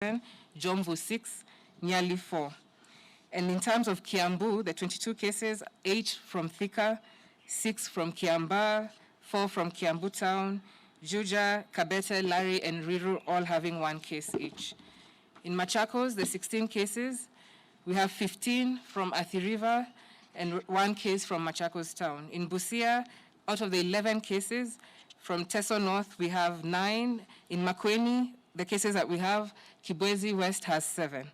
Jomvu 6, Nyali 4. And in terms of Kiambu, the 22 cases, 8 from Thika, 6 from Kiambaa, 4 from Kiambu Town, Juja, Kabete, Lari, and Riru all having 1 case each. In Machakos, the 16 cases, we have 15 from Athi River and 1 case from Machakos Town. In Busia, out of the 11 cases, from Teso North, we have 9. In Makueni, the cases that we have, Kibwezi West has 7.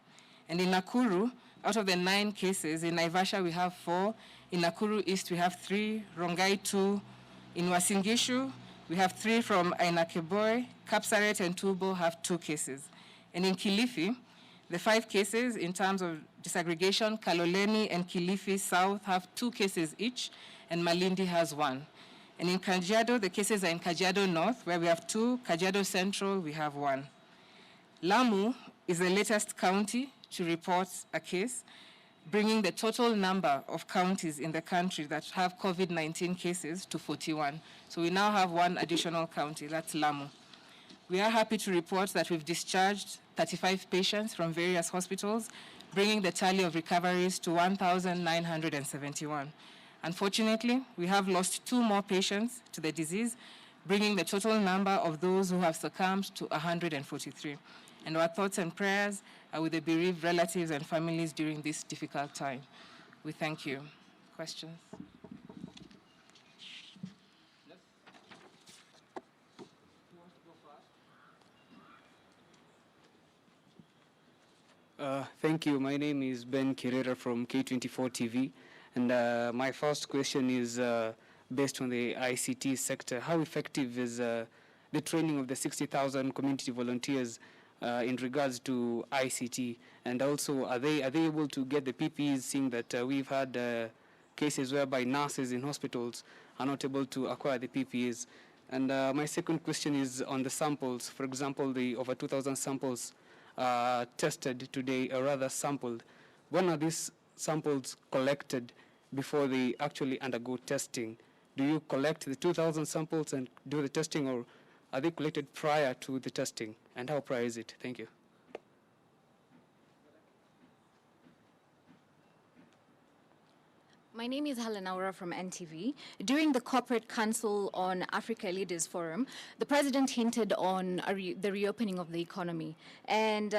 And in Nakuru, out of the 9 cases, in Naivasha we have 4, in Nakuru East we have 3, Rongai 2, in Uasin Gishu we have 3 from Ainakeboi, Kapsaret and Tubo have 2 cases. And in Kilifi, the 5 cases in terms of disaggregation, Kaloleni and Kilifi South have 2 cases each, and Malindi has 1. And in Kajiado, the cases are in Kajiado North, where we have 2, Kajiado Central, we have 1. Lamu is the latest county to report a case, bringing the total number of counties in the country that have COVID-19 cases to 41. So we now have 1 additional county, that's Lamu. We are happy to report that we've discharged 35 patients from various hospitals, bringing the tally of recoveries to 1,971. Unfortunately, we have lost 2 more patients to the disease, bringing the total number of those who have succumbed to 143. And our thoughts and prayers are with the bereaved relatives and families during this difficult time. We thank you. Questions? Thank you. My name is Ben Kirera from K24 TV. And my first question is based on the ICT sector. How effective is the training of the 60,000 community volunteers in regards to ICT? And also, are they able to get the PPEs, seeing that we've had cases whereby nurses in hospitals are not able to acquire the PPEs? And my second question is on the samples. For example, the over 2,000 samples tested today, or rather sampled. When are these samples collected before they actually undergo testing? Do you collect the 2,000 samples and do the testing, or are they collected prior to the testing? And how prior is it? Thank you. My name is Helen Aura from NTV. During the Corporate Council on Africa Leaders Forum, the president hinted on the reopening of the economy, and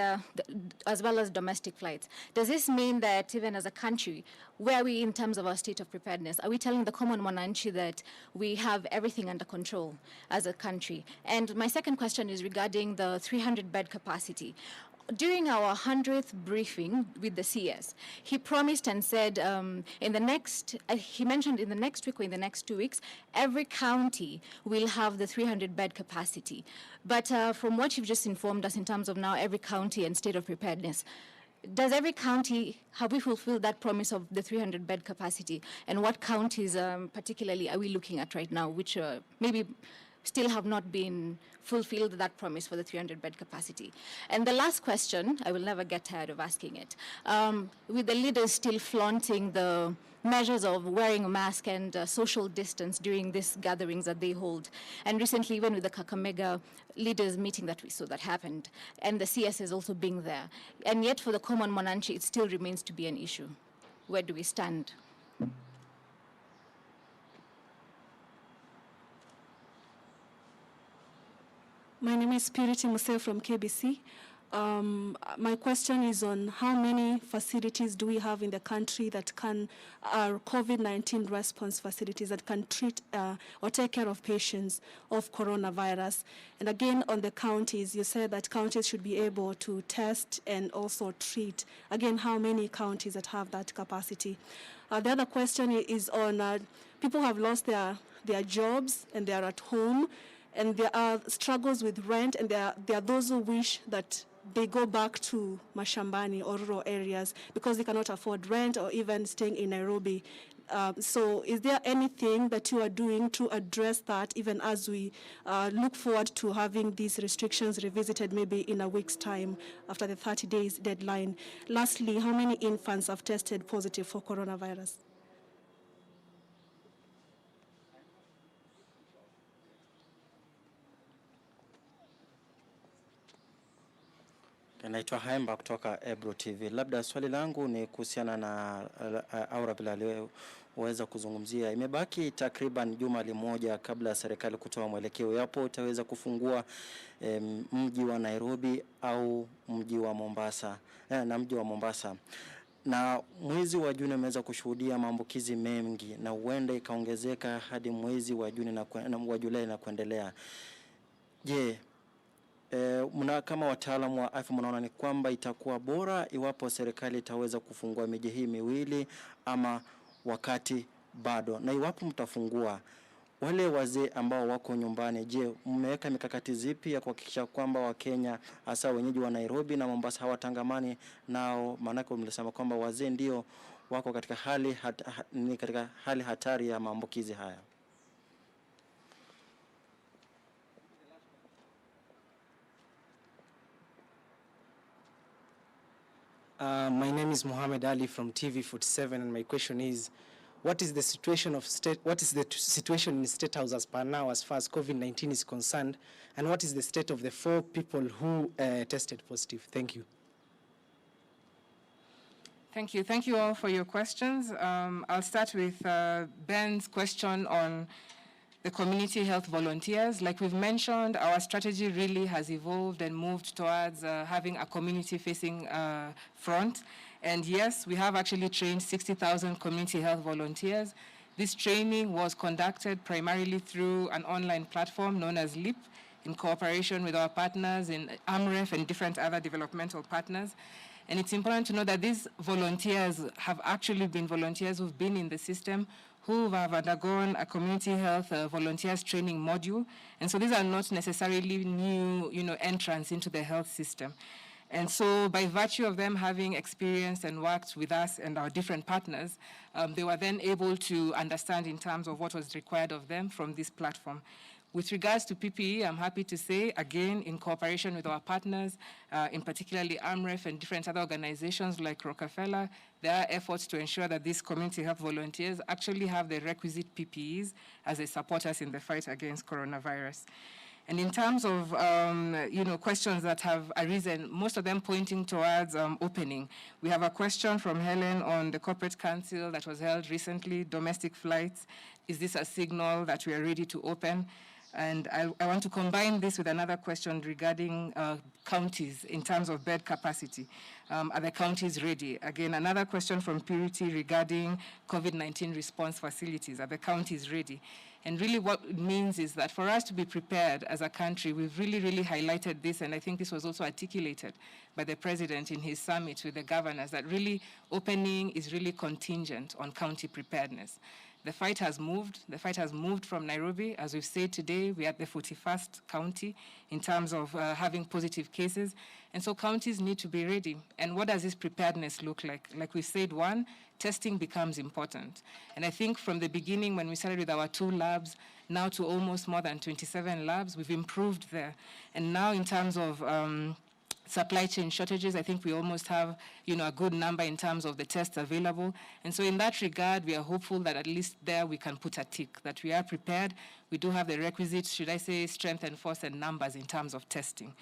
as well as domestic flights. Does this mean that even as a country, where are we in terms of our state of preparedness? Are we telling the common mwananchi that we have everything under control as a country? And my second question is regarding the 300-bed capacity. During our 100th briefing with the CS, he promised and said in the next, he mentioned in the next week or in the next 2 weeks, every county will have the 300-bed capacity. But from what you've just informed us in terms of now every county and state of preparedness, does every county, have we fulfilled that promise of the 300-bed capacity? And what counties particularly are we looking at right now, which maybe still have not been fulfilled that promise for the 300-bed capacity? And the last question, I will never get tired of asking it. With the leaders still flaunting the measures of wearing a mask and social distance during these gatherings that they hold, and recently even with the Kakamega leaders meeting that we saw that happened, and the CS is also being there, and yet for the common mwananchi, it still remains to be an issue. Where do we stand? My name is Purity Muse from KBC. My question is on how many facilities do we have in the country that are COVID-19 response facilities that can treat or take care of patients of coronavirus? And again, on the counties, you said that counties should be able to test and also treat. Again, how many counties that have that capacity? The other question is on people who have lost their jobs and they are at home, and there are struggles with rent, and there are those who wish that they go back to Mashambani or rural areas because they cannot afford rent or even staying in Nairobi. So is there anything that you are doing to address that, even as we look forward to having these restrictions revisited maybe in a week's time after the 30 days deadline? Lastly, how many infants have tested positive for coronavirus? Naitwa Haimba kutoka Ebro TV. Labda swali langu ni kuhusiana na Aura vile aliweza kuzungumzia. Imebaki takriban juma limoja kabla ya serikali kutoa mwelekeo yapo itaweza kufungua mji wa Nairobi au mji wa Mombasa na mji wa Mombasa. Na mwezi wa Juni umeweza kushuhudia maambukizi mengi na huenda ikaongezeka hadi mwezi wa Juni na wa Julai na kuendelea. Je, mna kama wataalamu wa afya mnaona ni kwamba itakuwa bora iwapo serikali itaweza kufungua miji hii miwili ama wakati bado? Na iwapo mtafungua, wale wazee ambao wako nyumbani, je, mmeweka mikakati zipi ya kuhakikisha kwamba Wakenya hasa wenyeji wa Nairobi na Mombasa hawatangamani nao? Maanake mlisema kwamba wazee ndio wako katika hali ni katika hali hatari ya maambukizi haya. My name is Mohammed Ali from TV47, and my question is, what is the situation of state? What is the situation in State House as per now, as far as COVID-19 is concerned, and what is the state of the 4 people who tested positive? Thank you. Thank you. Thank you all for your questions. I'll start with Ben's question on the community health volunteers. Like we've mentioned, our strategy really has evolved and moved towards having a community-facing front. And yes, we have actually trained 60,000 community health volunteers. This training was conducted primarily through an online platform known as LEAP, in cooperation with our partners in AMREF and different other developmental partners. And it's important to know that these volunteers have actually been volunteers who've been in the system, who have undergone a community health volunteers training module. And so these are not necessarily new, entrants into the health system. And so by virtue of them having experienced and worked with us and our different partners, they were then able to understand in terms of what was required of them from this platform. With regards to PPE, I'm happy to say, again, in cooperation with our partners, in particularly AMREF and different other organizations like Rockefeller, there are efforts to ensure that these community health volunteers actually have the requisite PPEs as they support us in the fight against coronavirus. And in terms of questions that have arisen, most of them pointing towards opening. We have a question from Helen on the corporate council that was held recently, domestic flights. Is this a signal that we are ready to open? And I want to combine this with another question regarding counties in terms of bed capacity. Are the counties ready? Again, another question from Purity regarding COVID-19 response facilities. Are the counties ready? And really what it means is that for us to be prepared as a country, we've really, really highlighted this, and I think this was also articulated by the president in his summit with the governors, that really opening is really contingent on county preparedness. The fight has moved. The fight has moved from Nairobi. As we've said today, we are at the 41st county in terms of having positive cases. And so counties need to be ready. And what does this preparedness look like? Like we said, one, testing becomes important. And I think from the beginning, when we started with our 2 labs, now to almost more than 27 labs, we've improved there. And now in terms of supply chain shortages, I think we almost have, a good number in terms of the tests available. And so in that regard, we are hopeful that at least there we can put a tick, that we are prepared. We do have the requisite, should I say, strength and force and numbers in terms of testing.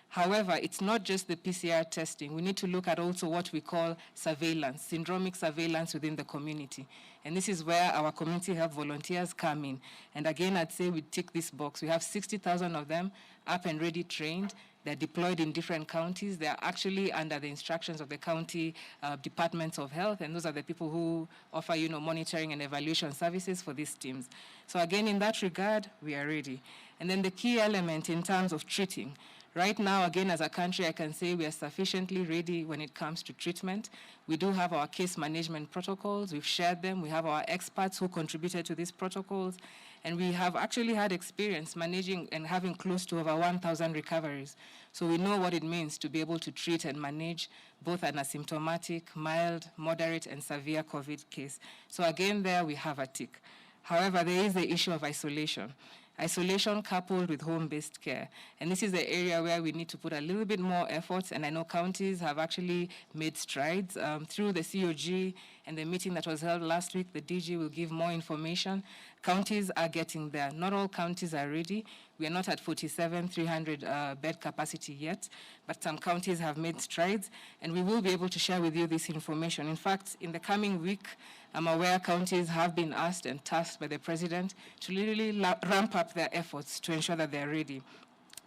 However, it's not just the PCR testing. We need to look at also what we call surveillance, syndromic surveillance within the community. And this is where our community health volunteers come in. And again, I'd say we tick this box. We have 60,000 of them up and ready trained. They're deployed in different counties. They're actually under the instructions of the county departments of health, and those are the people who offer, monitoring and evaluation services for these teams. So again, in that regard, we are ready. And then the key element in terms of treating. Right now, again, as a country, I can say we are sufficiently ready when it comes to treatment. We do have our case management protocols. We've shared them. We have our experts who contributed to these protocols. And we have actually had experience managing and having close to over 1,000 recoveries. So we know what it means to be able to treat and manage both an asymptomatic, mild, moderate, and severe COVID case. So again, there we have a tick. However, there is the issue of isolation. Isolation coupled with home-based care. And this is the area where we need to put a little bit more effort, and I know counties have actually made strides through the COG and the meeting that was held last week, the DG will give more information. Counties are getting there. Not all counties are ready. We are not at 47,300 bed capacity yet, but some counties have made strides, and we will be able to share with you this information. In fact, in the coming week, I'm aware counties have been asked and tasked by the president to really ramp up their efforts to ensure that they're ready.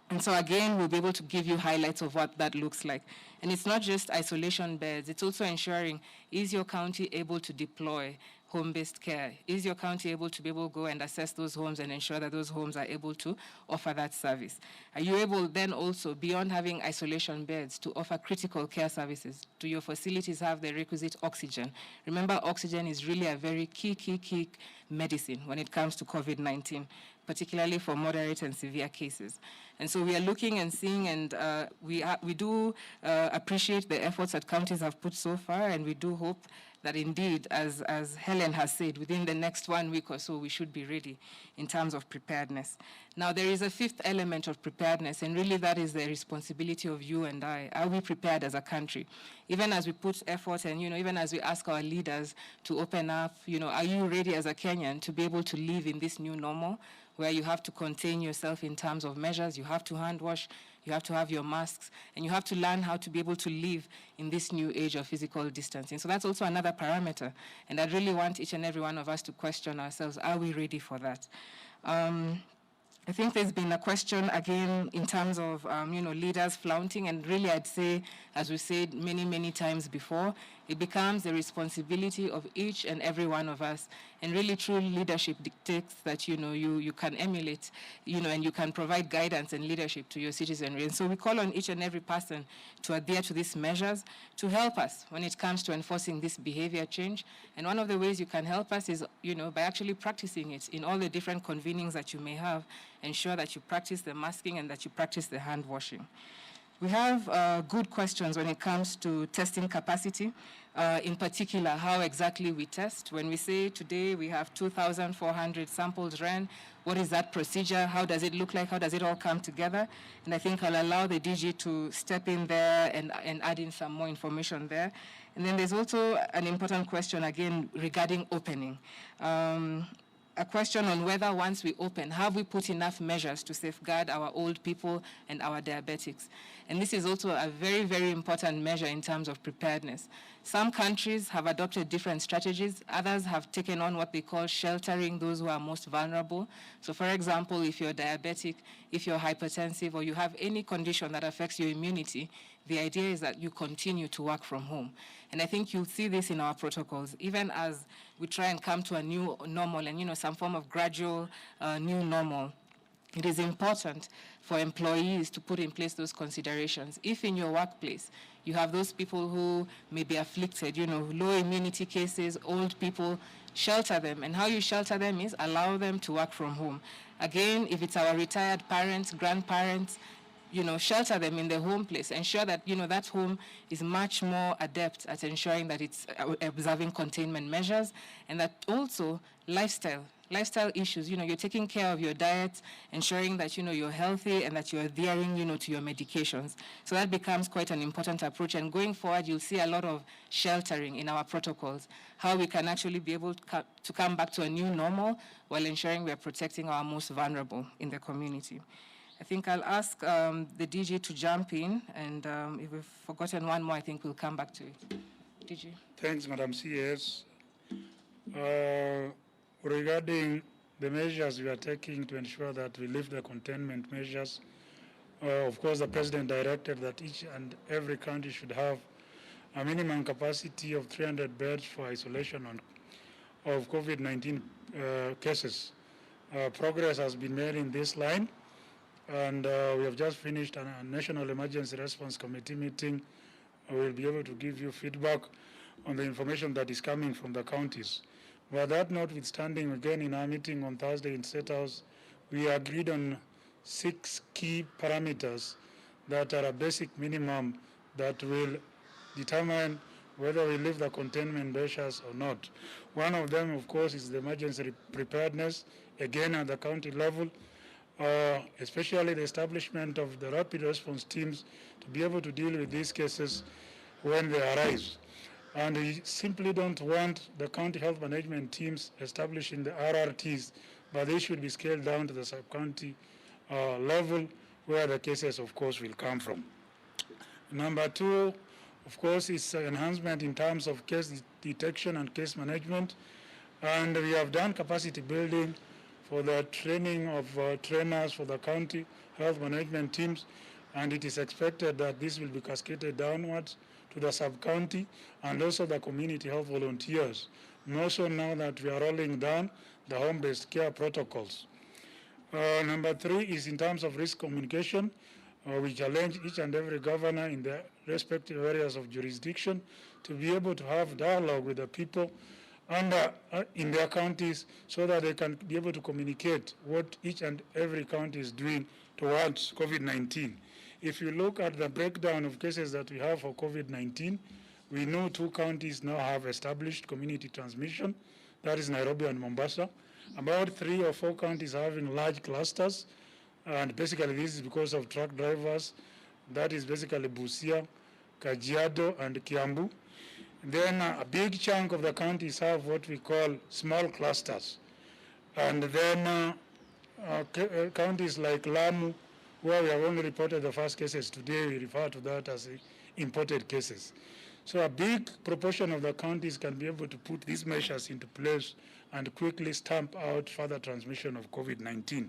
And so again, we'll be able to give you highlights of what that looks like. And it's not just isolation beds, it's also ensuring, is your county able to deploy home-based care? Is your county able to be able to go and assess those homes and ensure that those homes are able to offer that service? Are you able then also, beyond having isolation beds, to offer critical care services? Do your facilities have the requisite oxygen? Remember, oxygen is really a very key medicine when it comes to COVID-19, particularly for moderate and severe cases. And so we are looking and seeing, and we do appreciate the efforts that counties have put so far, and we do hope that indeed, as Helen has said, within the next 1 week or so, we should be ready in terms of preparedness. Now, there is a fifth element of preparedness, and really that is the responsibility of you and I. Are we prepared as a country? Even as we put effort and, even as we ask our leaders to open up, are you ready as a Kenyan to be able to live in this new normal, where you have to contain yourself in terms of measures, you have to hand wash, you have to have your masks, and you have to learn how to be able to live in this new age of physical distancing. So that's also another parameter. And I really want each and every one of us to question ourselves, are we ready for that? I think there's been a question again in terms of leaders flaunting, and really I'd say, as we said many, many times before, it becomes the responsibility of each and every one of us. And really true leadership dictates that you can emulate, and you can provide guidance and leadership to your citizenry. And so we call on each and every person to adhere to these measures to help us when it comes to enforcing this behavior change. And one of the ways you can help us is by actually practicing it in all the different convenings that you may have. Ensure that you practice the masking and that you practice the hand washing. We have good questions when it comes to testing capacity, in particular, how exactly we test. When we say today we have 2,400 samples ran, what is that procedure? How does it look like? How does it all come together? And I think I'll allow the DG to step in there and add in some more information there. And then there's also an important question, again, regarding opening. A question on whether once we open, have we put enough measures to safeguard our old people and our diabetics? And this is also a very, very important measure in terms of preparedness. Some countries have adopted different strategies. Others have taken on what they call sheltering those who are most vulnerable. So for example, if you're diabetic, if you're hypertensive, or you have any condition that affects your immunity, the idea is that you continue to work from home. And I think you'll see this in our protocols, even as we try and come to a new normal and, some form of gradual new normal. It is important for employees to put in place those considerations. If in your workplace you have those people who may be afflicted, low immunity cases, old people, shelter them. And how you shelter them is allow them to work from home. Again, if it's our retired parents, grandparents, shelter them in their home place. Ensure that, that home is much more adept at ensuring that it's observing containment measures, and that also lifestyle issues, you're taking care of your diet, ensuring that, you're healthy and that you're adhering, to your medications. So that becomes quite an important approach. And going forward, you'll see a lot of sheltering in our protocols, how we can actually be able to come back to a new normal while ensuring we are protecting our most vulnerable in the community. I think I'll ask the DG to jump in, and if we've forgotten one more, I think we'll come back to it. DG. Thanks, Madam CS. Regarding the measures we are taking to ensure that we lift the containment measures, of course, the President directed that each and every county should have a minimum capacity of 300 beds for isolation of COVID-19 cases. Progress has been made in this line, and we have just finished a National Emergency Response Committee meeting. We'll be able to give you feedback on the information that is coming from the counties. But that notwithstanding, again, in our meeting on Thursday in State House, we agreed on 6 key parameters that are a basic minimum that will determine whether we lift the containment measures or not. One of them, of course, is the emergency preparedness, again at the county level, especially the establishment of the rapid response teams to be able to deal with these cases when they arise. And we simply don't want the county health management teams establishing the RRTs, but they should be scaled down to the sub-county level where the cases, of course, will come from. Number two, of course, is enhancement in terms of case detection and case management. And we have done capacity building for the training of trainers for the county health management teams. And it is expected that this will be cascaded downwards to the sub-county and also the community health volunteers, more so now that we are rolling down the home-based care protocols. Number three is in terms of risk communication. We challenge each and every governor in their respective areas of jurisdiction to be able to have dialogue with the people and in their counties so that they can be able to communicate what each and every county is doing towards COVID-19. If you look at the breakdown of cases that we have for COVID-19, we know two counties now have established community transmission, that is Nairobi and Mombasa. About 3 or 4 counties are having large clusters, and basically this is because of truck drivers. That is basically Busia, Kajiado, and Kiambu. Then a big chunk of the counties have what we call small clusters. And then counties like Lamu, where we have only reported the first cases today, we refer to that as imported cases. So a big proportion of the counties can be able to put these measures into place and quickly stamp out further transmission of COVID-19.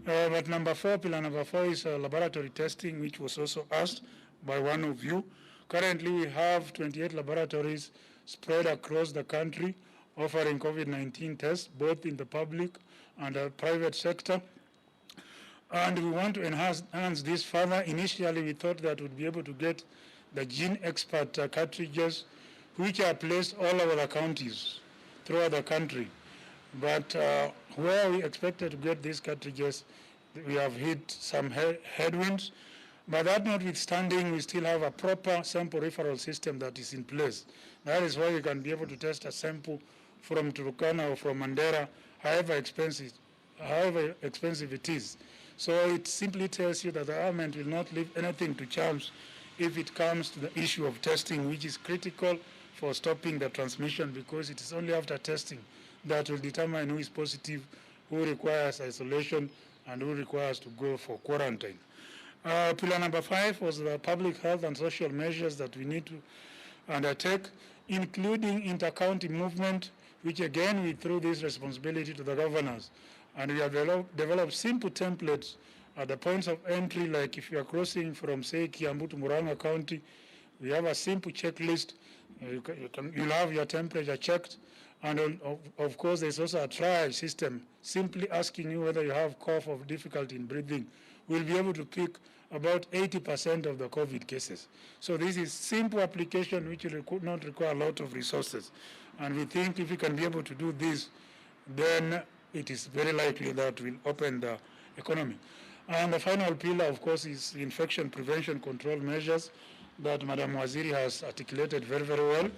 But number four, pillar number four is laboratory testing, which was also asked by one of you. Currently, we have 28 laboratories spread across the country offering COVID-19 tests, both in the public and the private sector. And we want to enhance this further. Initially, we thought that we'd be able to get the GeneXpert cartridges, which are placed all over the counties throughout the country. But where we expected to get these cartridges, we have hit some headwinds. But that notwithstanding, we still have a proper sample referral system that is in place. That is why we can be able to test a sample from Turkana or from Mandera, however expensive it is. So it simply tells you that the government will not leave anything to chance if it comes to the issue of testing, which is critical for stopping the transmission, because it is only after testing that will determine who is positive, who requires isolation, and who requires to go for quarantine. Pillar number five was the public health and social measures that we need to undertake, including inter-county movement, which again we threw this responsibility to the governors. And we have developed simple templates at the points of entry, like if you are crossing from, say, Kiambu to Murang'a County, we have a simple checklist. You'll have your temperature checked. And of course, there's also a triage system, simply asking you whether you have cough or difficulty in breathing. We'll be able to pick about 80% of the COVID cases. So this is simple application which will not require a lot of resources. And we think if we can be able to do this, then it is very likely that we'll open the economy. And the final pillar, of course, is infection prevention control measures that Madam Waziri has articulated very, very well,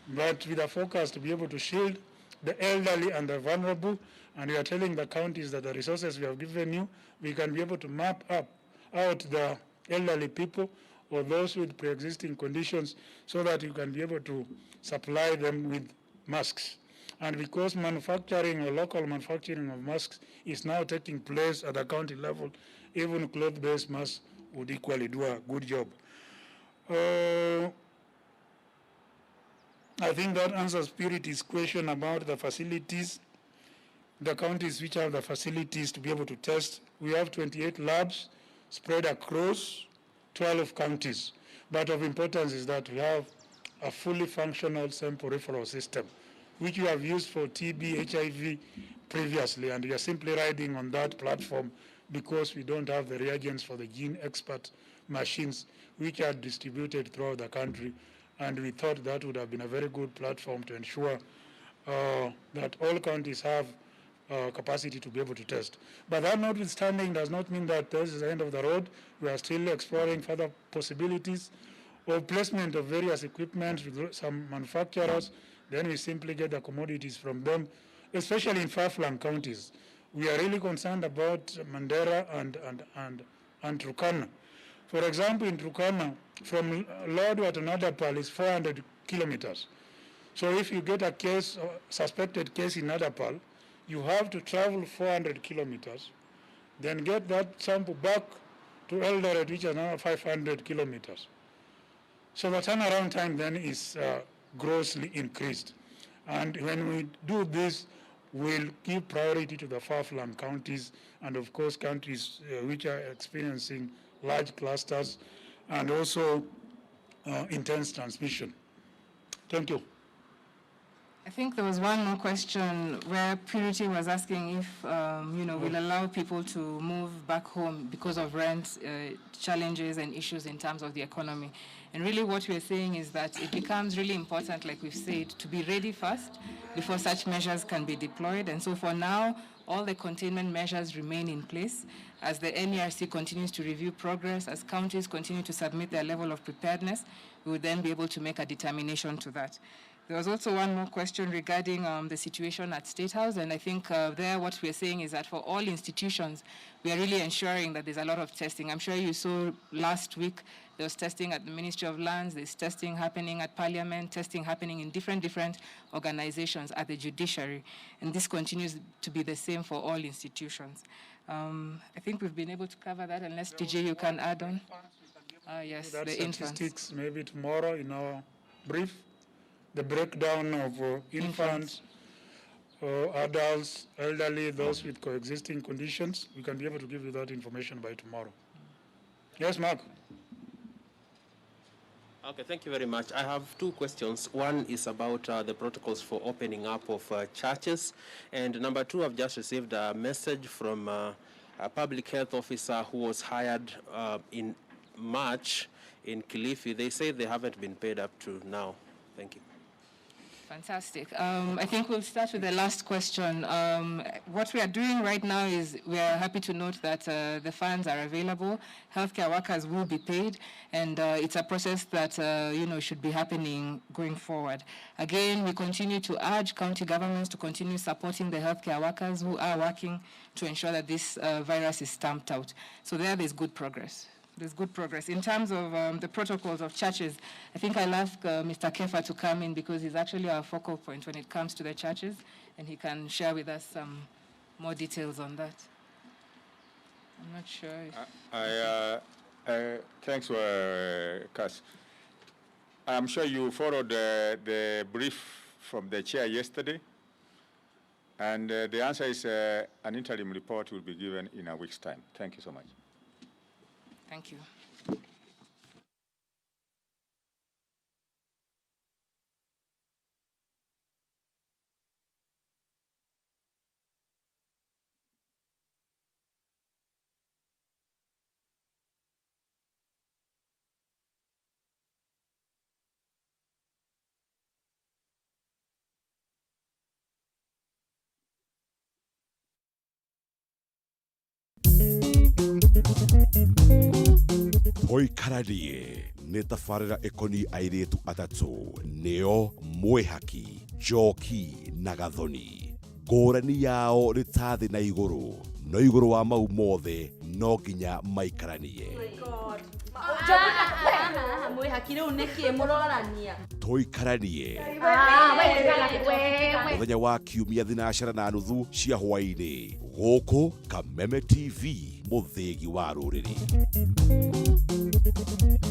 but with a focus to be able to shield the elderly and the vulnerable. And we are telling the counties that the resources we have given you, we can be able to map up out the elderly people or those with pre-existing conditions so that you can be able to supply them with masks. And because manufacturing or local manufacturing of masks is now taking place at the county level, even cloth-based masks would equally do a good job. I think that answers Purity's question about the facilities, the counties which have the facilities to be able to test. We have 28 labs spread across 12 counties. But of importance is that we have a fully functional sample referral system, which we have used for TB, HIV previously, and we are simply riding on that platform because we don't have the reagents for the GeneXpert machines, which are distributed throughout the country. And we thought that would have been a very good platform to ensure that all counties have capacity to be able to test. But that notwithstanding does not mean that this is the end of the road. We are still exploring further possibilities of placement of various equipment with some manufacturers. Then we simply get the commodities from them, especially in far-flung counties. We are really concerned about Mandera and Turkana. For example, in Turkana, from Lodwar to Nadapal is 400 kilometers. So if you get a case, suspected case in Nadapal, you have to travel 400 kilometers, then get that sample back to Eldoret, which is another 500 kilometers. So the turnaround time then is grossly increased. And when we do this, we'll give priority to the far-flung counties and, of course, countries which are experiencing large clusters and also intense transmission. Thank you. I think there was one more question where Purity was asking if, you know, we'll allow people to move back home because of rent challenges and issues in terms of the economy. And really what we're saying is that it becomes really important, like we've said, to be ready first before such measures can be deployed. And so for now, all the containment measures remain in place as the NERC continues to review progress, as counties continue to submit their level of preparedness, we will then be able to make a determination to that. There was also one more question regarding the situation at State House, and I think there what we're saying is that for all institutions, we are really ensuring that there's a lot of testing. I'm sure you saw last week there was testing at the Ministry of Lands, there's testing happening at Parliament, testing happening in different organizations at the judiciary, and this continues to be the same for all institutions. I think we've been able to cover that, unless DJ you can add on. Yes, that the statistics infants. Maybe tomorrow in our brief. The breakdown of infants, adults, elderly, those with coexisting conditions. We can be able to give you that information by tomorrow. Yes, Mark. Okay, thank you very much. I have two questions. One is about the protocols for opening up of churches. And number two, I've just received a message from a public health officer who was hired in March in Kilifi. They say they haven't been paid up to now. Thank you. Fantastic. I think we'll start with the last question. What we are doing right now is we are happy to note that the funds are available. Healthcare workers will be paid, and it's a process that you know, should be happening going forward. Again, we continue to urge county governments to continue supporting the healthcare workers who are working to ensure that this virus is stamped out. So there's good progress. There's good progress. In terms of the protocols of churches, I think I'll ask Mr. Keffa to come in because he's actually our focal point when it comes to the churches, and he can share with us some more details on that. I'm not sure if... Thanks, Cass. I'm sure you followed the brief from the chair yesterday, and the answer is an interim report will be given in a week's time. Thank you so much. Thank you. Tũikaranie nĩ tabarĩra ĩkoniĩ airĩtu atatũ nĩo Mwĩhaki, Njoki na Gathoni. Ngũrani yao nĩ ta thĩ na igũrũ, no igũrũ wa mau mothe no nginya maikaranie. Mwĩhaki rĩu nĩkĩ mũrorania? Tũikaranie mũthenya wa kiumia 4:30 cia hwaĩ-inĩ gũkũ Kameme TV, mũthĩgi wa rũrĩrĩ.